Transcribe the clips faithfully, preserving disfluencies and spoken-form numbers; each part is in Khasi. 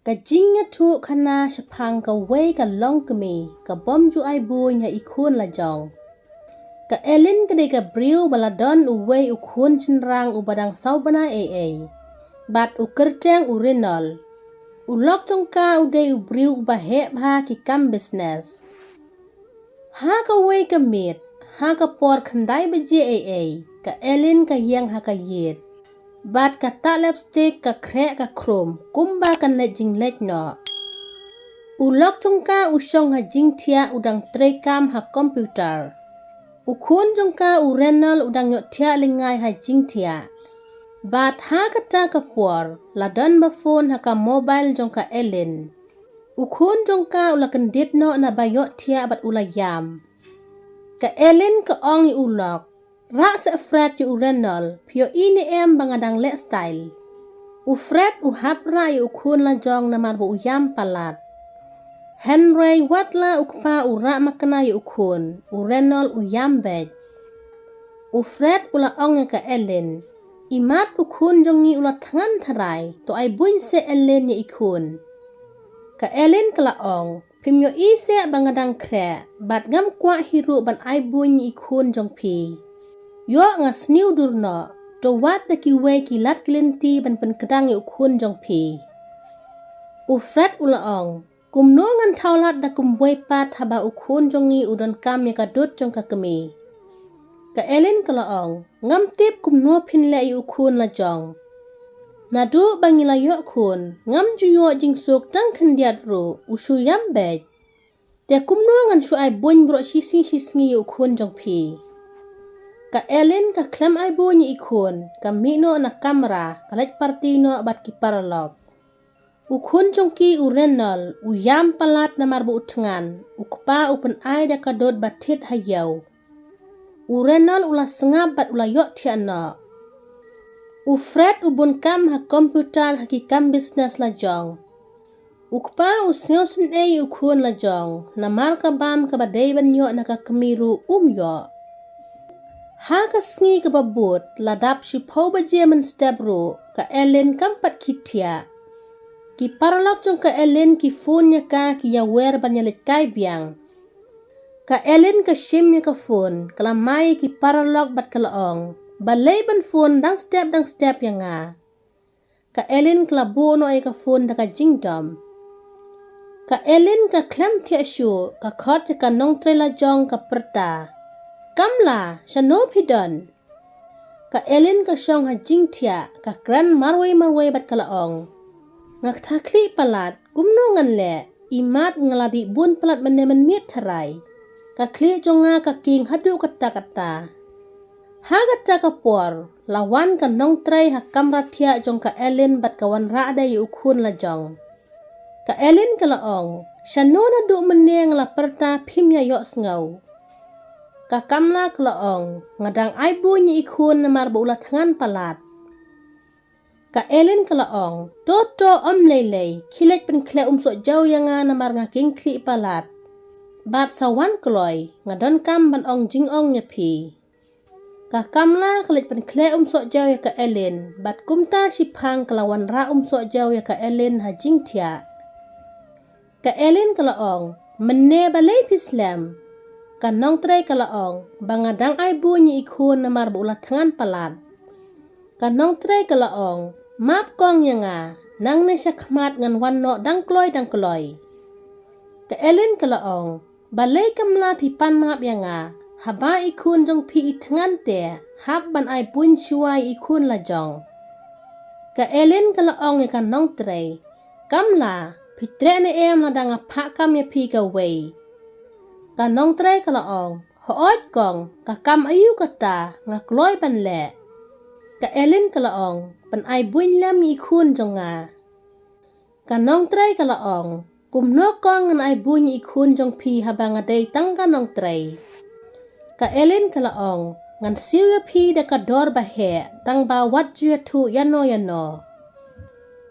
Ka jingïathuh khana shaphang kawei ka longkmie ka bym ju ai buiñ ha i khun la jong. Ka Ellen ka dei ka briew ba la don uwei u khun shynrang uba dang saw bnai ei ei. Bad u kyrteng u Reynold. U lok jong ka u dei u briew uba heh bha ki kam business. Ha kawei ka miet, ha ka por khyndai baje ei ei, ka Ellen ka ïeng ha ka ïit. Bad ka tah lipstick ka khreh ka khrum, kumba kan leit jingleit noh. U lok jong ka u shong ha jingthiah u dang trei kam ha computer. U khun jong ka u Reynold u dang ïohthiah lyngngai ha jingthiah. Bad ha kata ka por, la don ba phone ha ka mobile jong ka Ellen. U khun jong ka u la kyndit noh naba ïohthiah bad u la ïam. Ka Ellen ka ong ïa u lok, "Rah seh Fred ïa u Reynold, phi ïohi ne em ba nga dang leh style." U Fred u hap rah ïa u khun la jong namar ba u ïam palat. Hynrei wat la u kpa u rah makna ïa u khun, u Reynold u ïam beit. U Fred u la ong ïa ka Ellen, "Imat u khun jong ngi u la thngan tharai, to ai buiñ seh Ellen ïa i khun." Ka Ellen ka la ong, "Phim ïohi seh ba nga dang khreh, bad ngam kwah hi ruh ban ai buiñ ïa i khun jong phi. Ïoh nga sniew dur noh, to wad da kiwei ki lad ki lynti ban pynkdang ïa u khun jong phi." U Fred u la ong, "Kumno ngan thaw lad da kumwei pat haba u khun jong ngi u donkam ïa ka dud jong ka kmie?" Ka Ellen ka la ong, "Ngam tip kumno phin leh ïa u khun la jong. Naduh ba ngi la ïoh khun, ngam ju ïoh jingsuk tang khyndiat ruh, u shu ïam beit. Te kumno ngan shu ai buiñ baroh shisngi shisngi ïa u khun jong phi?" Ka Ellen ka khlem ai buiñ ïa i khun, ka mih noh na kamra, ka leit party noh bad ki paralok. U khun jong ki u Reynold, u ïam palat namar ba u thngan, u kpa u pynai da ka dud ba thied ha ïew. U Reynold u la sngap bad u la ïohthiah noh. U Fred u bun kam ha computer ha ki kam business la jong. U kpa u sngewsynei ïa u khun la jong, namar ka bam kaba dei ban ïoh na ka kmie ruh um ïoh. Ha ka sngi kaba bud, la dap shiphew baje mynstep ruh, ka Ellen kam pat khie thiah. Ki paralok jong ka Ellen ki phone ïa ka ki ïawer ban ïaleit kai biang. Ka Ellen ka shim ïa ka phone, ka la mai ïa ki paralok bad ka la ong, "Balei ban phone dang step dang step ïa nga?" Ka Ellen ka la buh noh ïa ka phone da ka jingdom. Ka Ellen ka khlem thiah shuh, ka khot ïa ka nongtrei la jong ka pyrta, "Kamla, shano phi don?" Ka Ellen ka shong ha jingthiah, ka kren marwei marwei bad ka la ong, "Nga ktah khlieh palat, kumno ngan leh, imat nga la dih bun palat mynne mynmiet tharai. Ka khlieh jong nga ka king haduh katta katta." Ha kata ka por, la wan ka nongtrei ha kamra thiah jong ka Ellen bad ka wanrah da ïa u khun la jong. Ka Ellen ka la ong, "Shano naduh mynne nga la pyrta phim ïa ïoh sngew." Ka Kamla ka la ong, "Nga dang ai buiñ ïa i khun namar ba u la thngan palat." Ka Ellen ka la ong, "To to ym lei lei, khie leit pynkhleh um soh jew ïa nga namar nga king khlieh palat. Bad sa wan kloi, nga donkam ban ong jingong ïa phi." Ka Kamla ka leit pynkhleh um soh jew ïa ka Ellen, bad kumta shiphang ka la wanrah um soh jew ïa ka Ellen ha jingthiah. Ka Ellen ka la ong, "Mynne balei phi slem?" Ka nongtrei ka la ong, "Ba nga dang ai buiñ ïa i khun namar ba u la thngan palat." Ka nongtrei ka la ong, "Map kong ïa nga, nangne shakhmat ngan wan noh dang kloi dang kloi." Ka Ellen ka la ong, "Balei Kamla phi pan map ïa nga, haba i khun jong phi i thngan te, hap ban ai buiñ shuwa ïa i khun la jong." Ka Ellen ka la ong ïa ka nongtrei, "Kamla, phi treh ne em lada nga phah kam ïa phi kawei?" Ka nongtrei ka la ong, "Hooid kong, ka kam aïu kata, nga kloi ban leh." Ka Ellen ka la ong, "Pynai buiñ lem ïa i khun jong nga." Ka nongtrei ka la ong, "Kumno kong ngan ai buiñ ïa i khun jong phi haba nga dei tang ka nongtrei?" Ka Ellen ka la ong, "Ngan siew ïa phi da ka dor ba heh, tang ba wat ju ïathuh ïano ïano."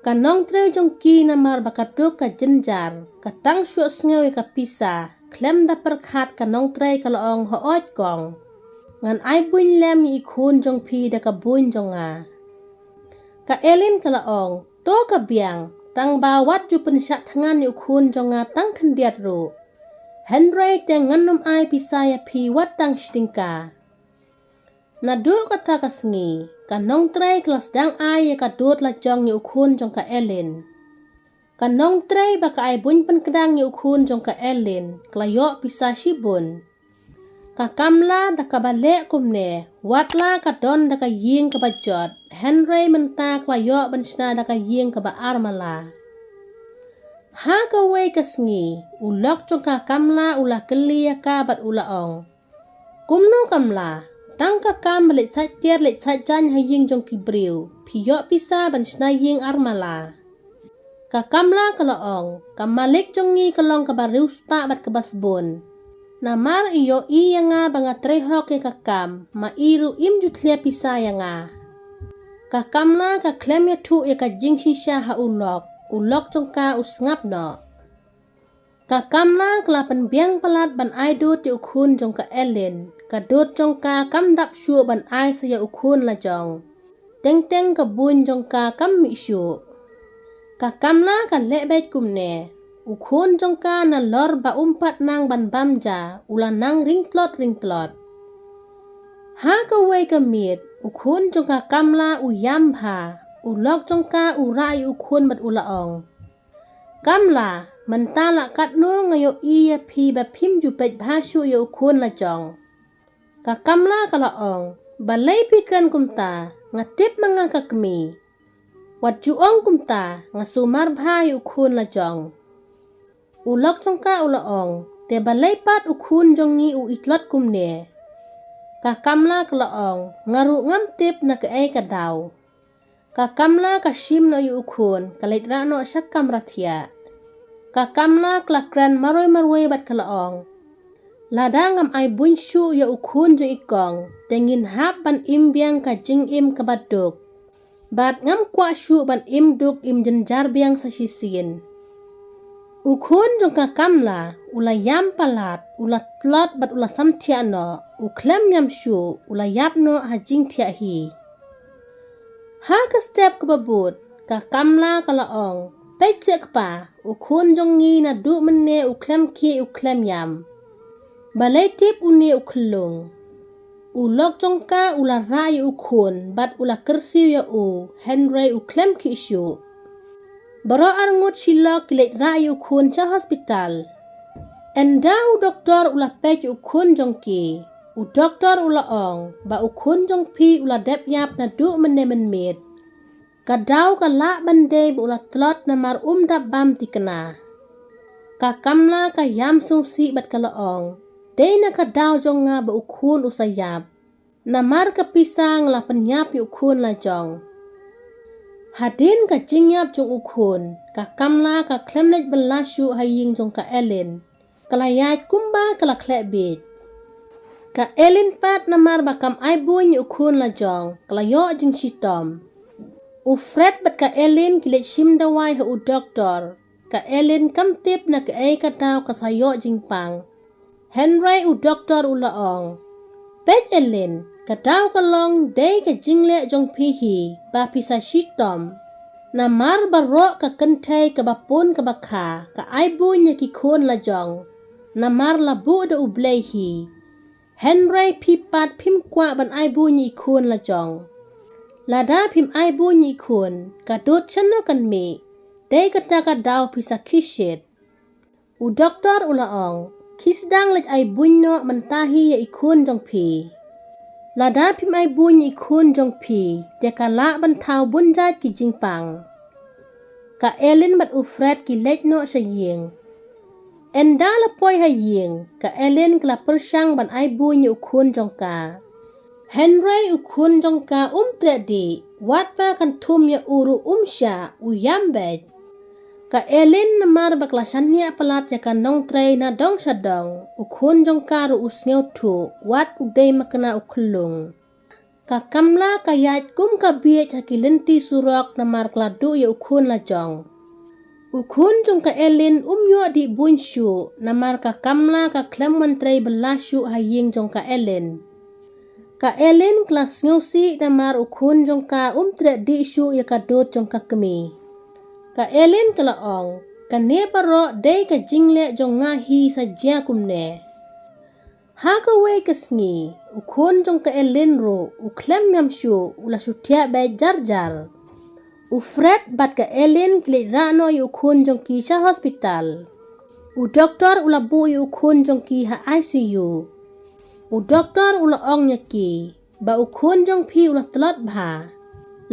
Ka nongtrei jong ki namar ba ka duk ka jynjar, ka tang shuh sngew ïa ka pisa, khlem da pyrkhat ka nongtrei ka la ong, "Hooid kong, ngan ai buiñ lem ïa i khun jong phi da ka buiñ jong nga." Ka Ellen ka la ong, "To ka biang, Tang ba wat ju pynshah thngan ïa u khun jong nga tang khyndiat ruh. Hynrei te ngan ym ai pisa ïa phi wat tang shi tyngka. Naduh kata ka sngi, ka nongtrei ka la sdang ai ïa ka dud lajong ïa u khun jong ka Elin. Ka nongtrei ba ka ai buiñ pynkdang ïa u khun jong ka Elin, ka la ïoh pisa shibun. Ka Kamla da kaba leh kumne, wat la ka don da ka ïing kaba jot, hynrei mynta ka la ïoh ban shna da ka ïing kaba armala. Ha kawei ka sngi, u lok jong ka Kamla u la kylli ïa ka bad u la ong: Kumno Kamla, tang ka kam ba leit sait tiar leit sait jaiñ ha ïing jong ki briew, phi ïoh pisa ban shna ïing armala? Ka Kamla ka la ong: Ka malik jong ngi ka long kaba riewspah bad kaba sbun. Namar i ïohi ïa nga ba nga trei hok ïa ka kam, ma i ruh im ju tlia pisa ïa nga. Ka Kamla ka khlem ïathuh ïa ka jingshisha ha u lok, u lok jong ka u sngap noh. Ka Kamla ka la pynbiang palat ban ai dud ïa u khun jong ka Elin, ka dud jong ka kam dap shuh ban ai sa ïa u khun lajong. Teng teng ka buiñ jong ka kam mih shuh. Ka Kamla ka leh beit kumne, u khun jong ka nalor ba um pat nang ban bam ja, u la nang ring tlot ring tlot. Ha kawei ka miet, u khun jong ka Kamla u ïam bha, u lok jong ka u rah ïa u khun bad u la ong: Kamla, mynta la katno nga ïohi ïa phi ba phim ju peit bha shuh ïa u khun lajong. Ka Kamla ka la ong: Balei phi kren kumta, nga tip ma nga ka kmie. Wat ju ong kumta, nga sumar bha ïa u khun lajong. U lok jong ka u la ong: Te balei pat u khun jong ngi u i tlot kumne? Ka Kamla ka la ong: Nga ruh ngam tip na kaei ka daw. Ka Kamla ka shim noh ïa u khun, ka leit rah noh sha kamra thiah. Ka Kamla ka la kren marwei marwei bad ka la ong: Lada ngam ai buiñ shuh ïa u khun jong i kong, te ngin hap ban im biang ka jingim kaba duk. Bad ngam kwah shuh ban im duk im jynjar biang sa shisien. U khun jong ka Kamla u la ïam palat, u la tlot bad u la samthiah noh, u khlem ïam shuh, u la ïap noh ha jingthiah hi. Ha ka step kaba bud, ka Kamla ka la ong: Peit seh kpa, u khun jong ngi naduh mynne u khlem khih u khlem ïam. Balei tip une u khyllung. U lok jong ka u la rah ïa u khun bad u la kyrsiew ïa u, hynrei u khlem khih shuh. Baroh arngut shi lok ki leit rah ïa u khun sha hospital. Ynda u doktor u la peit ïa u khun jong ki, u doktor u la ong ba u khun jong phi u la dep ïap naduh mynne mynmiet. Ka daw ka lah ban dei ba u la tlot namar um dap bam thikna. Ka Kamla ka ïam sngewsih bad ka la ong: Dei na ka daw jong nga ba u khun u sa ïap. Namar ka pisa nga la pynïap ïa u khun lajong. Hadien ka jingïap jong u khun, ka Kamla ka khlem leit bylla shuh ha ïing jong ka Elin. Ka la ïaid kumba ka la khleh bieit. Ka Elin pat namar ba kam ai buiñ ïa u khun lajong, ka la ïoh jingshitom. U Fred bad ka Elin ki leit shim dawai ha u doktor. Ka Elin kam tip na kaei ka daw ka sa ïoh jingpang. Hynrei u doktor u la ong: Peit Elin, ka daw ka long dei ka jingleh jong phi hi ba phi sa shitom. Namar baroh ka kynthei kaba pun kaba kha ka ai buiñ ïa ki khun lajong. Namar la buh da U Blei hi. Hynrei phi pat phim kwah ban ai buiñ ïa i khun lajong. Lada phim ai buiñ ïa i khun, ka dud shano kan mih. Dei kata ka daw phi sa khih shit. U doktor u la ong: Khie sdang leit ai buiñ noh mynta hi ïa i khun jong phi. Lada phim ai buiñ ïa i khun jong phi, te ka lah ban thaw bun jait ki jingpang. Ka Elin bad u Fred ki leit noh sha ïing. Ynda la poi ha ïing, ka Elin ka la pyrshang ban ai buiñ ïa u khun jong ka. Hynrei u khun jong ka um treh dih, wat ba kan thum ïa u ruh um shah, u ïam beit. Ka Elin namar ba ka la shaniah palat ïa ka nongtrei na dong sha dong, u khun jong ka ruh u sngewthuh, wat u dei ma kane u khyllung. Ka Kamla ka ïaid kum ka bieit ha ki lynti surok namar ka la duh ïa u khun lajong. U khun jong ka Elin um ïoh dih buiñ shuh, namar ka Kamla ka khlem wan trei bylla shuh ha ïing jong ka Elin. Ka Elin ka la sngewsih namar u khun jong ka um treh dih shuh ïa ka dud jong ka kmie. Ka Ellen ka la ong, kane baroh dei ka jingleh jong nga hi sa jia kumne. Ha kawei ka sngi, u khun jong ka Ellen ruh, u khlem ñiam shuh, u la shu thiah beit jar jar. U Fred bad ka Ellen ki leit rah noh ïa u khun jong ki sha hospital. U doktor u la buh ïa u khun jong ki ha I C U. U doktor u la ong ïa ki, ba u khun jong phi u la tlot bha.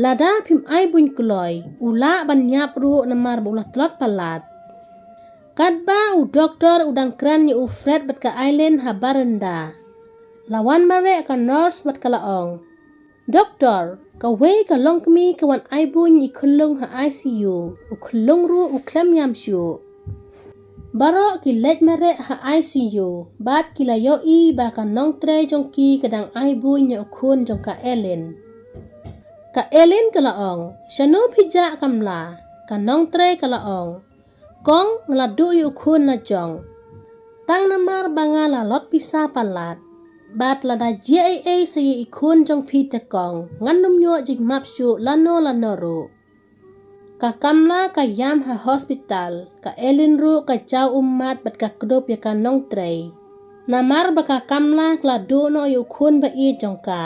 Lada phim ai buiñ kloi, u lah ban ïap ruh namar ba u la tlot palat. Katba u doktor u dang kren ïa u Fred bad ka Ellen ha baranda, la wan mareh ka nurse bad ka la ong, "Doktor, kawei ka longkmie ka wan ai buiñ ïa i khyllung ha I C U, u khyllung ruh u khlem ñiam shuh." Baroh ki leit mareh ha I C U, bad ki la ïohi ba ka nongtrei jong ki ka dang ai buiñ ïa u khun jong ka Ellen. Ka Ellen ka la ong, "Shano phi jah kamla?" Ka nongtrei ka la ong, "Kong, nga la duh ïa u khun la jong. Tang namar ba nga la lot pisa palat. Bad lada jia ei ei sa ïa i khun jong phi te kong, ngan ym ïoh jingmap shuh lano lano ruh." Ka kamla ka ïam ha hospital, ka Ellen ruh ka jaw ummat bad ka kdup ïa ka nongtrei. Namar ba ka kamla ka la duh noh ïa u khun ba ïeit jong ka.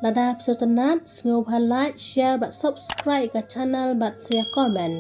Lada phi sngewtynnat, sngewbha like, share bad subscribe ïa ka channel bad sa comment.